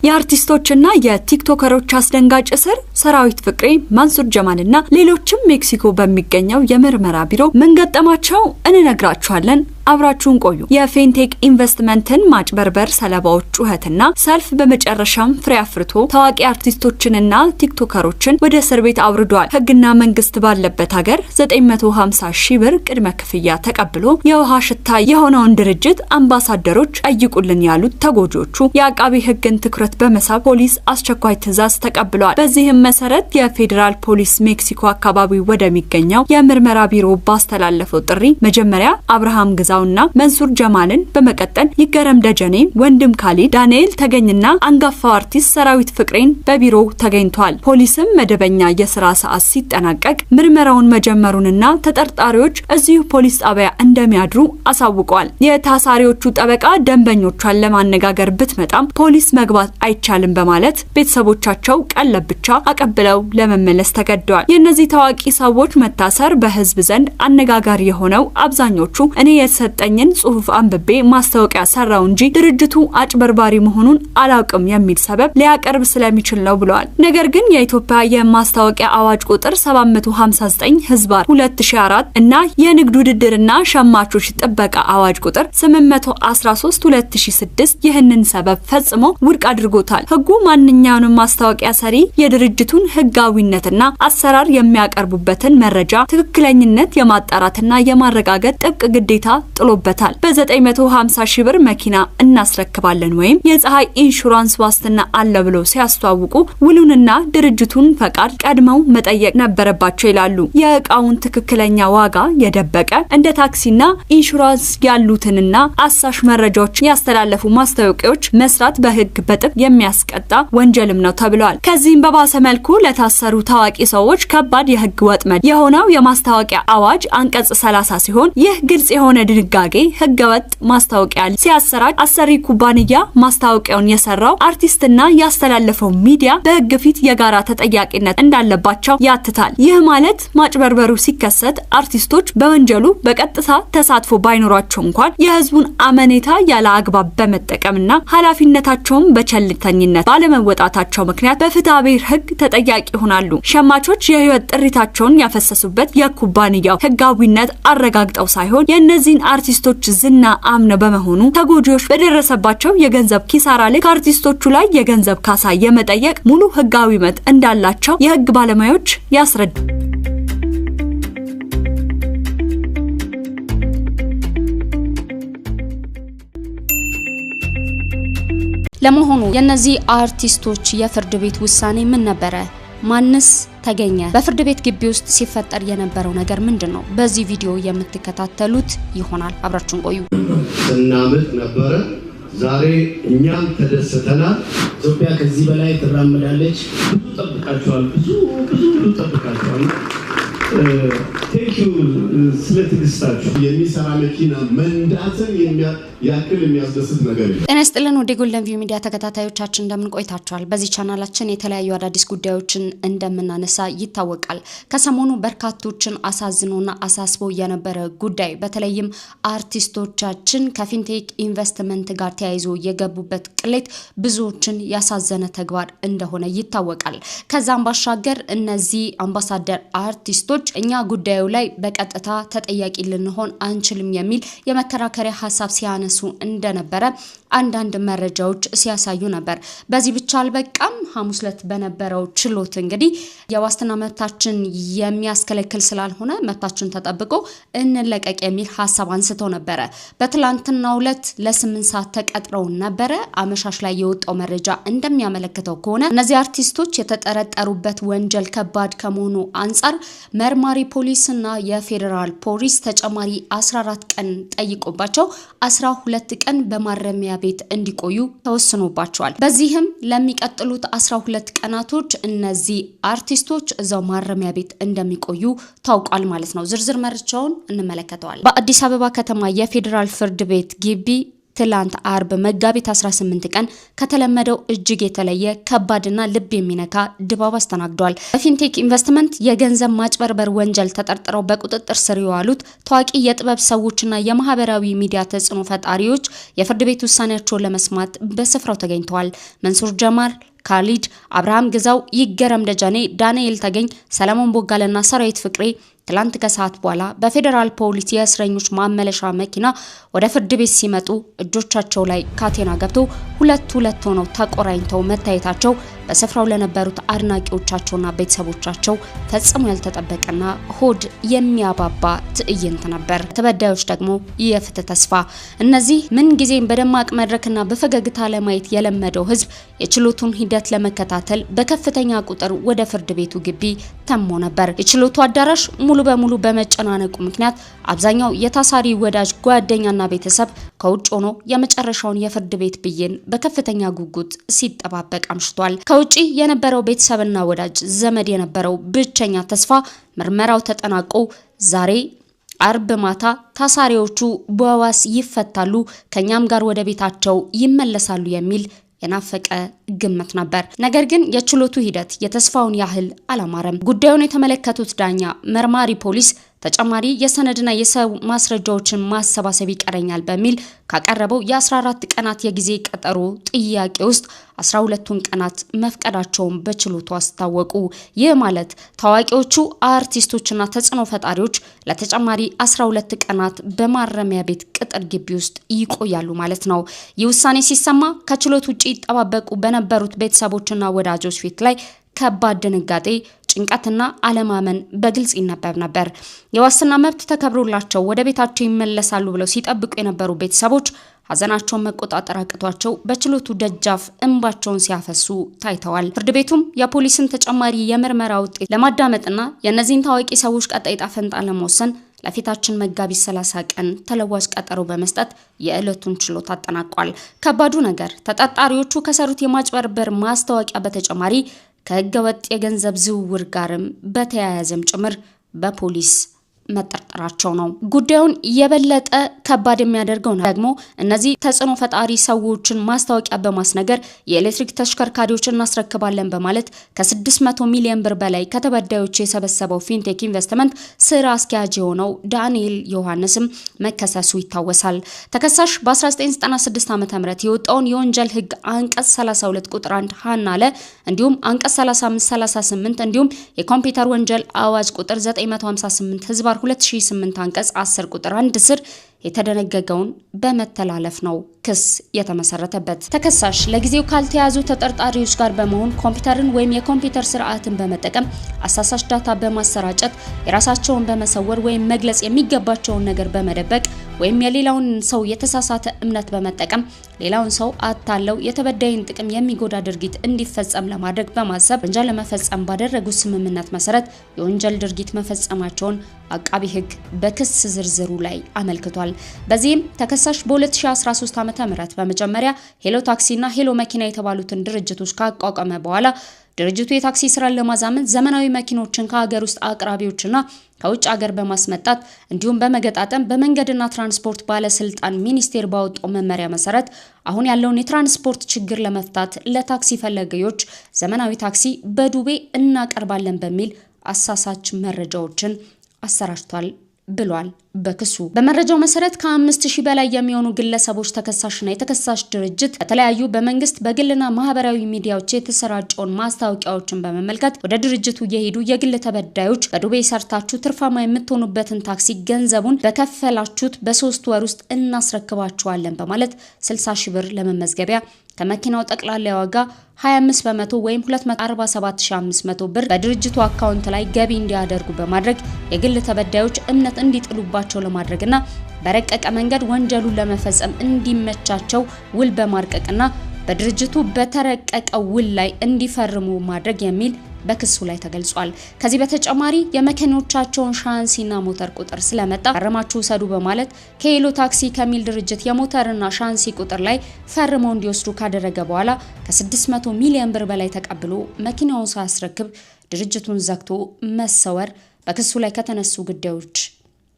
የአርቲስቶችና የቲክቶከሮች አስደንጋጭ እስር፣ ሰራዊት ፍቅሬ፣ ማንሱር ጀማልና ሌሎችም ሜክሲኮ በሚገኘው የምርመራ ቢሮ ምን ገጠማቸው እንነግራችኋለን። አብራችሁን ቆዩ። የፌንቴክ ኢንቨስትመንትን ማጭበርበር ሰለባዎች ጩኸትና ሰልፍ በመጨረሻም ፍሬ አፍርቶ ታዋቂ አርቲስቶችንና ቲክቶከሮችን ወደ እስር ቤት አውርዷል። ሕግና መንግስት ባለበት ሀገር 950 ሺህ ብር ቅድመ ክፍያ ተቀብሎ የውሃ ሽታ የሆነውን ድርጅት አምባሳደሮች ጠይቁልን ያሉት ተጎጂዎቹ የአቃቢ ሕግን ትኩረት በመሳብ ፖሊስ አስቸኳይ ትዕዛዝ ተቀብሏል። በዚህም መሰረት የፌዴራል ፖሊስ ሜክሲኮ አካባቢ ወደሚገኘው የምርመራ ቢሮ ባስተላለፈው ጥሪ መጀመሪያ አብርሃም ግዛውና መንሱር ጀማልን፣ በመቀጠል ይገረም ደጀኔ፣ ወንድም ካሊድ፣ ዳንኤል ተገኝና አንጋፋው አርቲስት ሰራዊት ፍቅሬን በቢሮው ተገኝቷል። ፖሊስም መደበኛ የስራ ሰዓት ሲጠናቀቅ ምርመራውን መጀመሩንና ተጠርጣሪዎች እዚሁ ፖሊስ ጣቢያ እንደሚያድሩ አሳውቋል። የታሳሪዎቹ ጠበቃ ደንበኞቿን ለማነጋገር ብትመጣም ፖሊስ መግባት አይቻልም በማለት ቤተሰቦቻቸው ቀለብ ብቻ አቀብለው ለመመለስ ተገደዋል። የእነዚህ ታዋቂ ሰዎች መታሰር በህዝብ ዘንድ አነጋጋሪ የሆነው አብዛኞቹ እኔ የተሰጠኝን ጽሁፍ አንብቤ ማስታወቂያ ሰራው እንጂ ድርጅቱ አጭበርባሪ መሆኑን አላውቅም የሚል ሰበብ ሊያቀርብ ስለሚችል ነው ብለዋል። ነገር ግን የኢትዮጵያ የማስታወቂያ አዋጅ ቁጥር 759/2004 እና የንግድ ውድድርና ሸማቾች ጥበቃ አዋጅ ቁጥር 813 2006 ይህንን ሰበብ ፈጽሞ ውድቅ አድርጎታል። ህጉ ማንኛውንም ማስታወቂያ ሰሪ የድርጅቱን ህጋዊነትና አሰራር የሚያቀርቡበትን መረጃ ትክክለኝነት የማጣራትና የማረጋገጥ ጥብቅ ግዴታ ጥሎበታል። በ950 ሺህ ብር መኪና እናስረክባለን ወይም የፀሐይ ኢንሹራንስ ዋስትና አለ ብሎ ሲያስተዋውቁ ውሉንና ድርጅቱን ፈቃድ ቀድመው መጠየቅ ነበረባቸው ይላሉ። የእቃውን ትክክለኛ ዋጋ የደበቀ፣ እንደ ታክሲና ኢንሹራንስ ያሉትንና አሳሽ መረጃዎች ያስተላለፉ ማስታወቂያዎች መስራት በህግ በጥብቅ የሚያስቀጣ ወንጀልም ነው ተብሏል። ከዚህም በባሰ መልኩ ለታሰሩ ታዋቂ ሰዎች ከባድ የህግ ወጥመድ የሆነው የማስታወቂያ አዋጅ አንቀጽ 30 ሲሆን፣ ይህ ግልጽ የሆነ ድንጋጌ ህገወጥ ማስታወቂያ ሲያሰራጭ አሰሪ ኩባንያ፣ ማስታወቂያውን የሰራው አርቲስትና ያስተላለፈው ሚዲያ በህግ ፊት የጋራ ተጠያቂነት እንዳለባቸው ያትታል። ይህ ማለት ማጭበርበሩ ሲከሰት አርቲስቶች በወንጀሉ በቀጥታ ተሳትፎ ባይኖራቸው እንኳን የህዝቡን አመኔታ ያለ አግባብ በመጠቀምና ኃላፊነታቸውን በቸልተኝነት ባለመወጣታቸው ምክንያት በፍትሐ ብሔር ህግ ተጠያቂ ይሆናሉ። ሸማቾች የህይወት ጥሪታቸውን ያፈሰሱበት የኩባንያው ህጋዊነት አረጋግጠው ሳይሆን የእነዚህን አርቲስቶች ዝና አምነው በመሆኑ ተጎጂዎች በደረሰባቸው የገንዘብ ኪሳራ ላይ ከአርቲስቶቹ ላይ የገንዘብ ካሳ የመጠየቅ ሙሉ ህጋዊ መብት እንዳላቸው የህግ ባለሙያዎች ያስረዳሉ። ለመሆኑ የእነዚህ አርቲስቶች የፍርድ ቤት ውሳኔ ምን ነበረ? ማንስ ተገኘ? በፍርድ ቤት ግቢ ውስጥ ሲፈጠር የነበረው ነገር ምንድን ነው? በዚህ ቪዲዮ የምትከታተሉት ይሆናል። አብራችሁን ቆዩ። ስናምጥ ነበረ። ዛሬ እኛም ተደስተናል። ኢትዮጵያ ከዚህ በላይ ትራመዳለች። ብዙ ጠብቃችኋል። ብዙ ብዙ ብዙ ጠብቃችኋል። Thank you ስለ ትዕግስታችሁ። የሚሰራ መኪና መንዳትን ያክል የሚያስደስት ነገር የለም። ጤና ይስጥልን ወደ ጎልደን ቪው ሚዲያ ተከታታዮቻችን፣ እንደምን ቆይታችኋል? በዚህ ቻናላችን የተለያዩ አዳዲስ ጉዳዮችን እንደምናነሳ ይታወቃል። ከሰሞኑ በርካቶችን አሳዝኖና አሳስቦ የነበረ ጉዳይ፣ በተለይም አርቲስቶቻችን ከፊንቴክ ኢንቨስትመንት ጋር ተያይዞ የገቡበት ቅሌት ብዙዎችን ያሳዘነ ተግባር እንደሆነ ይታወቃል። ከዛም ባሻገር እነዚህ አምባሳደር አርቲስቶች እኛ ጉዳዩ ላይ በቀጥታ ተጠያቂ ልንሆን አንችልም የሚል የመከራከሪያ ሀሳብ ሲያነሱ እንደነበረ አንዳንድ መረጃዎች ሲያሳዩ ነበር። በዚህ ብቻ አልበቃም። ሐሙስ ዕለት በነበረው ችሎት እንግዲህ የዋስትና መብታችን የሚያስከለክል ስላልሆነ መብታችን ተጠብቆ እንለቀቅ የሚል ሀሳብ አንስተው ነበረ። በትላንትናው ዕለት ለ8 ሰዓት ተቀጥረው ነበረ። አመሻሽ ላይ የወጣው መረጃ እንደሚያመለክተው ከሆነ እነዚህ አርቲስቶች የተጠረጠሩበት ወንጀል ከባድ ከመሆኑ አንጻር መርማሪ ፖሊስና የፌዴራል ፖሊስ ተጨማሪ 14 ቀን ጠይቆባቸው 12 ቀን በማረሚያ ቤት እንዲቆዩ ተወስኖባቸዋል። በዚህም ለሚቀጥሉት 12 ቀናቶች እነዚህ አርቲስቶች እዛው ማረሚያ ቤት እንደሚቆዩ ታውቋል ማለት ነው። ዝርዝር መረጃውን እንመለከተዋል። በአዲስ አበባ ከተማ የፌዴራል ፍርድ ቤት ግቢ ትላንት አርብ መጋቢት 18 ቀን ከተለመደው እጅግ የተለየ ከባድና ልብ የሚነካ ድባብ አስተናግዷል። በፊንቴክ ኢንቨስትመንት የገንዘብ ማጭበርበር ወንጀል ተጠርጥረው በቁጥጥር ስር የዋሉት ታዋቂ የጥበብ ሰዎችና የማህበራዊ ሚዲያ ተጽዕኖ ፈጣሪዎች የፍርድ ቤት ውሳኔያቸውን ለመስማት በስፍራው ተገኝተዋል። መንሱር ጀማል፣ ካሊድ አብርሃም፣ ግዛው ይገረም ደጀኔ፣ ዳንኤል ተገኝ፣ ሰለሞን ቦጋለና ሰራዊት ፍቅሬ ትላንት ከሰዓት በኋላ በፌዴራል ፖሊስ የእስረኞች ማመለሻ መኪና ወደ ፍርድ ቤት ሲመጡ እጆቻቸው ላይ ካቴና ገብቶ ሁለት ሁለት ሆነው ተቆራኝተው መታየታቸው በስፍራው ለነበሩት አድናቂዎቻቸውና ቤተሰቦቻቸው ፈጽሞ ያልተጠበቀና ሆድ የሚያባባ ትዕይንት ነበር። ተበዳዮች ደግሞ የፍትህ ተስፋ። እነዚህ ምን ጊዜም በደማቅ መድረክና በፈገግታ ለማየት የለመደው ህዝብ የችሎቱን ሂደት ለመከታተል በከፍተኛ ቁጥር ወደ ፍርድ ቤቱ ግቢ ተሞ ነበር። የችሎቱ አዳራሽ ሙሉ በሙሉ በመጨናነቁ ምክንያት አብዛኛው የታሳሪ ወዳጅ፣ ጓደኛና ቤተሰብ ከውጭ ሆኖ የመጨረሻውን የፍርድ ቤት ብይን በከፍተኛ ጉጉት ሲጠባበቅ አምሽቷል። ከውጪ የነበረው ቤተሰብና ወዳጅ ዘመድ የነበረው ብቸኛ ተስፋ ምርመራው ተጠናቆ ዛሬ አርብ ማታ ታሳሪዎቹ በዋስ ይፈታሉ፣ ከኛም ጋር ወደ ቤታቸው ይመለሳሉ የሚል የናፈቀ ግምት ነበር። ነገር ግን የችሎቱ ሂደት የተስፋውን ያህል አላማረም። ጉዳዩን የተመለከቱት ዳኛ መርማሪ ፖሊስ ተጨማሪ የሰነድና የሰው ማስረጃዎችን ማሰባሰብ ይቀረኛል በሚል ካቀረበው የ14 ቀናት የጊዜ ቀጠሮ ጥያቄ ውስጥ 12ቱን ቀናት መፍቀዳቸውን በችሎቱ አስታወቁ። ይህ ማለት ታዋቂዎቹ አርቲስቶችና ተጽዕኖ ፈጣሪዎች ለተጨማሪ 12 ቀናት በማረሚያ ቤት ቅጥር ግቢ ውስጥ ይቆያሉ ማለት ነው። ይህ ውሳኔ ሲሰማ ከችሎት ውጭ ይጠባበቁ በነበሩት ቤተሰቦችና ወዳጆች ፊት ላይ ከባድ ድንጋጤ፣ ጭንቀትና አለማመን በግልጽ ይነበብ ነበር። የዋስትና መብት ተከብሮላቸው ወደ ቤታቸው ይመለሳሉ ብለው ሲጠብቁ የነበሩ ቤተሰቦች ሀዘናቸውን መቆጣጠር አቅቷቸው በችሎቱ ደጃፍ እንባቸውን ሲያፈሱ ታይተዋል። ፍርድ ቤቱም የፖሊስን ተጨማሪ የምርመራ ውጤት ለማዳመጥና የእነዚህን ታዋቂ ሰዎች ቀጣይ ዕጣ ፈንታ ለመወሰን ለፊታችን መጋቢት 30 ቀን ተለዋጭ ቀጠሮ በመስጠት የዕለቱን ችሎት አጠናቋል። ከባዱ ነገር ተጠርጣሪዎቹ ከሰሩት የማጭበርበር ማስታወቂያ በተጨማሪ ከህገወጥ የገንዘብ ዝውውር ጋርም በተያያዘም ጭምር በፖሊስ መጠርጠራቸው ነው። ጉዳዩን የበለጠ ከባድ የሚያደርገው ደግሞ እነዚህ ተጽዕኖ ፈጣሪ ሰዎችን ማስታወቂያ በማስነገር የኤሌክትሪክ ተሽከርካሪዎች እናስረክባለን በማለት ከ600 ሚሊዮን ብር በላይ ከተበዳዮች የሰበሰበው ፊንቴክ ኢንቨስትመንት ስራ አስኪያጅ የሆነው ዳንኤል ዮሐንስም መከሰሱ ይታወሳል። ተከሳሽ በ1996 ዓ.ም የወጣውን የወንጀል ህግ አንቀጽ 32 ቁጥር 1 ሀ ለ እንዲሁም አንቀጽ 35፣ 38 እንዲሁም የኮምፒውተር ወንጀል አዋጅ ቁጥር 958 ህዝባር 2008 አንቀጽ 10 ቁጥር 1 ስር የተደነገገውን በመተላለፍ ነው ክስ የተመሰረተበት። ተከሳሽ ለጊዜው ካልተያዙ ተጠርጣሪዎች ጋር በመሆን ኮምፒውተርን ወይም የኮምፒውተር ስርዓትን በመጠቀም አሳሳች ዳታ በማሰራጨት፣ የራሳቸውን በመሰወር ወይም መግለጽ የሚገባቸውን ነገር በመደበቅ ወይም የሌላውን ሰው የተሳሳተ እምነት በመጠቀም ሌላውን ሰው አታለው የተበዳይን ጥቅም የሚጎዳ ድርጊት እንዲፈጸም ለማድረግ በማሰብ ወንጀል ለመፈጸም ባደረጉት ስምምነት መሰረት የወንጀል ድርጊት መፈጸማቸውን አቃቢ ሕግ በክስ ዝርዝሩ ላይ አመልክቷል። በዚህም ተከሳሽ በ2013 ዓ.ም በመጀመሪያ ሄሎ ታክሲና ሄሎ መኪና የተባሉትን ድርጅቶች ካቋቋመ በኋላ ድርጅቱ የታክሲ ስራን ለማዛመን ዘመናዊ መኪኖችን ከሀገር ውስጥ አቅራቢዎችና ከውጭ ሀገር በማስመጣት እንዲሁም በመገጣጠም በመንገድና ትራንስፖርት ባለስልጣን ሚኒስቴር ባወጣው መመሪያ መሰረት አሁን ያለውን የትራንስፖርት ችግር ለመፍታት ለታክሲ ፈላጊዎች ዘመናዊ ታክሲ በዱቤ እናቀርባለን በሚል አሳሳች መረጃዎችን አሰራጭቷል ብሏል። በክሱ በመረጃው መሰረት ከ5000 በላይ የሚሆኑ ግለሰቦች ተከሳሽና የተከሳሽ ድርጅት በተለያዩ በመንግስት፣ በግልና ማህበራዊ ሚዲያዎች የተሰራጨውን ማስታወቂያዎችን በመመልከት ወደ ድርጅቱ የሄዱ የግል ተበዳዮች በዱቤ ሰርታችሁ ትርፋማ የምትሆኑበትን ታክሲ ገንዘቡን በከፈላችሁት በ3 ወር ውስጥ እናስረክባችኋለን በማለት 60 ሺህ ብር ለመመዝገቢያ፣ ከመኪናው ጠቅላላ ዋጋ 25% ወይም 247500 ብር በድርጅቱ አካውንት ላይ ገቢ እንዲያደርጉ በማድረግ የግል ተበዳዮች እምነት እንዲጥሉባቸው ለማድረግና በረቀቀ መንገድ ወንጀሉን ለመፈጸም እንዲመቻቸው ውል በማርቀቅና በድርጅቱ በተረቀቀ ውል ላይ እንዲፈርሙ ማድረግ የሚል በክሱ ላይ ተገልጿል። ከዚህ በተጨማሪ የመኪኖቻቸውን ሻንሲና ሞተር ቁጥር ስለመጣ ፈርማችሁ ውሰዱ በማለት ከሄሎ ታክሲ ከሚል ድርጅት የሞተርና ሻንሲ ቁጥር ላይ ፈርመው እንዲወስዱ ካደረገ በኋላ ከ600 ሚሊዮን ብር በላይ ተቀብሎ መኪናውን ሳያስረክብ ድርጅቱን ዘግቶ መሰወር በክሱ ላይ ከተነሱ ጉዳዮች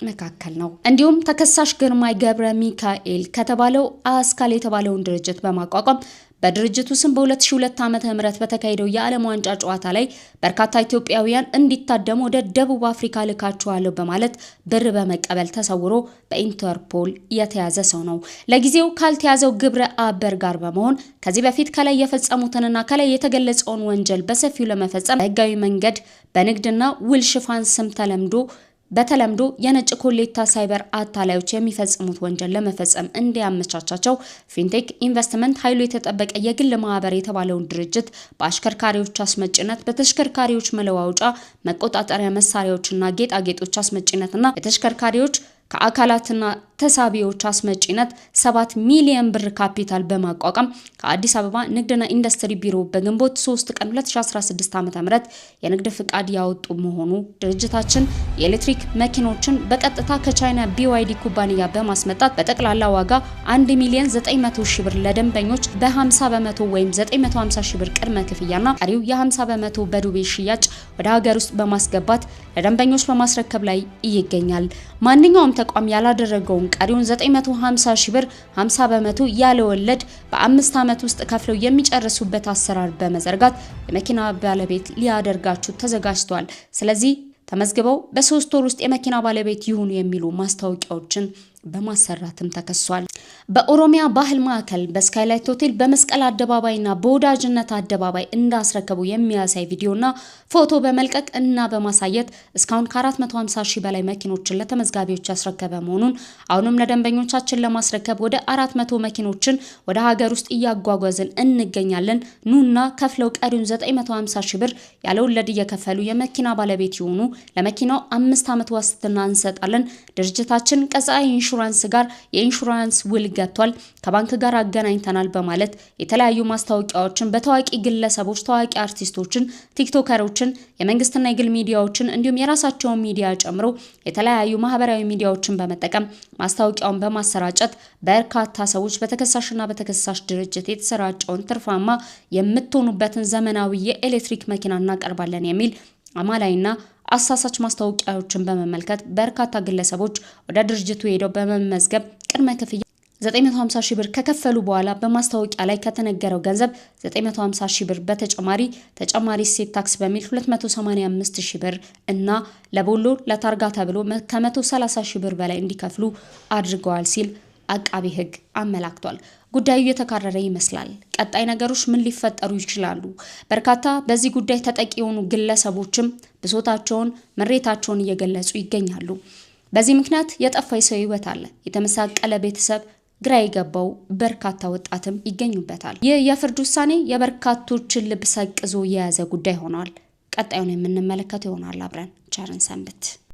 መካከል ነው። እንዲሁም ተከሳሽ ግርማይ ገብረ ሚካኤል ከተባለው አስካል የተባለውን ድርጅት በማቋቋም በድርጅቱ ስም በ2002 ዓ.ም በተካሄደው የዓለም ዋንጫ ጨዋታ ላይ በርካታ ኢትዮጵያውያን እንዲታደሙ ወደ ደቡብ አፍሪካ ልካቸዋለሁ በማለት ብር በመቀበል ተሰውሮ በኢንተርፖል የተያዘ ሰው ነው። ለጊዜው ካልተያዘው ግብረ አበር ጋር በመሆን ከዚህ በፊት ከላይ የፈጸሙትንና ከላይ የተገለጸውን ወንጀል በሰፊው ለመፈጸም በህጋዊ መንገድ በንግድና ውል ሽፋን ስም በተለምዶ የነጭ ኮሌታ ሳይበር አታላዮች የሚፈጽሙት ወንጀል ለመፈጸም እንዲያመቻቻቸው ፊንቴክ ኢንቨስትመንት ኃይሉ የተጠበቀ የግል ማህበር የተባለውን ድርጅት በአሽከርካሪዎች አስመጭነት፣ በተሽከርካሪዎች መለዋወጫ መቆጣጠሪያ መሳሪያዎችና ጌጣጌጦች አስመጭነትና የተሽከርካሪዎች ከአካላትና ተሳቢዎች አስመጪነት 7 ሚሊዮን ብር ካፒታል በማቋቋም ከአዲስ አበባ ንግድና ኢንዱስትሪ ቢሮ በግንቦት 3 ቀን 2016 ዓ.ም የንግድ ፍቃድ ያወጡ መሆኑ ድርጅታችን የኤሌክትሪክ መኪኖችን በቀጥታ ከቻይና BYD ኩባንያ በማስመጣት በጠቅላላ ዋጋ 1,900,000 ብር ለደንበኞች በ50% ወይም 950,000 ብር ቅድመ ክፍያና ቀሪው የ50% በዱቤ ሽያጭ ወደ ሀገር ውስጥ በማስገባት ለደንበኞች በማስረከብ ላይ ይገኛል። ማንኛውም ተቋም ያላደረገውን ቀሪውን 950,000 ብር 50% ያለ ወለድ በ5 ዓመት ውስጥ ከፍለው የሚጨርሱበት አሰራር በመዘርጋት የመኪና ባለቤት ሊያደርጋችሁ ተዘጋጅቷል። ስለዚህ ተመዝግበው በ3 ወር ውስጥ የመኪና ባለቤት ይሁኑ የሚሉ ማስታወቂያዎችን በማሰራትም ተከሷል። በኦሮሚያ ባህል ማዕከል፣ በስካይላይት ሆቴል፣ በመስቀል አደባባይና በወዳጅነት አደባባይ እንዳስረከቡ የሚያሳይ ቪዲዮና ፎቶ በመልቀቅ እና በማሳየት እስካሁን ከ450 ሺህ በላይ መኪኖችን ለተመዝጋቢዎች ያስረከበ መሆኑን፣ አሁንም ለደንበኞቻችን ለማስረከብ ወደ 400 መኪኖችን ወደ ሀገር ውስጥ እያጓጓዝን እንገኛለን፣ ኑና ከፍለው ቀሪውን 950 ሺህ ብር ያለ ወለድ እየከፈሉ የመኪና ባለቤት ይሁኑ፣ ለመኪናው 5 ዓመት ዋስትና እንሰጣለን፣ ድርጅታችን ከፀሐይ ኢንሹራንስ ጋር የኢንሹራንስ ውል ገብቷል፣ ከባንክ ጋር አገናኝተናል በማለት የተለያዩ ማስታወቂያዎችን በታዋቂ ግለሰቦች፣ ታዋቂ አርቲስቶችን፣ ቲክቶከሮችን፣ የመንግስትና የግል ሚዲያዎችን እንዲሁም የራሳቸውን ሚዲያ ጨምሮ የተለያዩ ማህበራዊ ሚዲያዎችን በመጠቀም ማስታወቂያውን በማሰራጨት በርካታ ሰዎች በተከሳሽና በተከሳሽ ድርጅት የተሰራጨውን ትርፋማ የምትሆኑበትን ዘመናዊ የኤሌክትሪክ መኪና እናቀርባለን የሚል አማላይና አሳሳች ማስታወቂያዎችን በመመልከት በርካታ ግለሰቦች ወደ ድርጅቱ ሄደው በመመዝገብ ቅድመ ክፍያ 950 ሺህ ብር ከከፈሉ በኋላ በማስታወቂያ ላይ ከተነገረው ገንዘብ 950 ሺህ ብር በተጨማሪ ተጨማሪ እሴት ታክስ በሚል 285 ሺህ ብር እና ለቦሎ ለታርጋ ተብሎ ከ130 ሺህ ብር በላይ እንዲከፍሉ አድርገዋል ሲል አቃቢ ሕግ አመላክቷል። ጉዳዩ የተካረረ ይመስላል። ቀጣይ ነገሮች ምን ሊፈጠሩ ይችላሉ? በርካታ በዚህ ጉዳይ ተጠቂ የሆኑ ግለሰቦችም ብሶታቸውን፣ ምሬታቸውን እየገለጹ ይገኛሉ። በዚህ ምክንያት የጠፋ የሰው ሕይወት አለ። የተመሳቀለ ቤተሰብ፣ ግራ የገባው በርካታ ወጣትም ይገኙበታል። ይህ የፍርድ ውሳኔ የበርካቶችን ልብ ሰቅዞ የያዘ ጉዳይ ሆኗል። ቀጣዩን የምንመለከተው ይሆናል። አብረን ቸርን ሰንብት።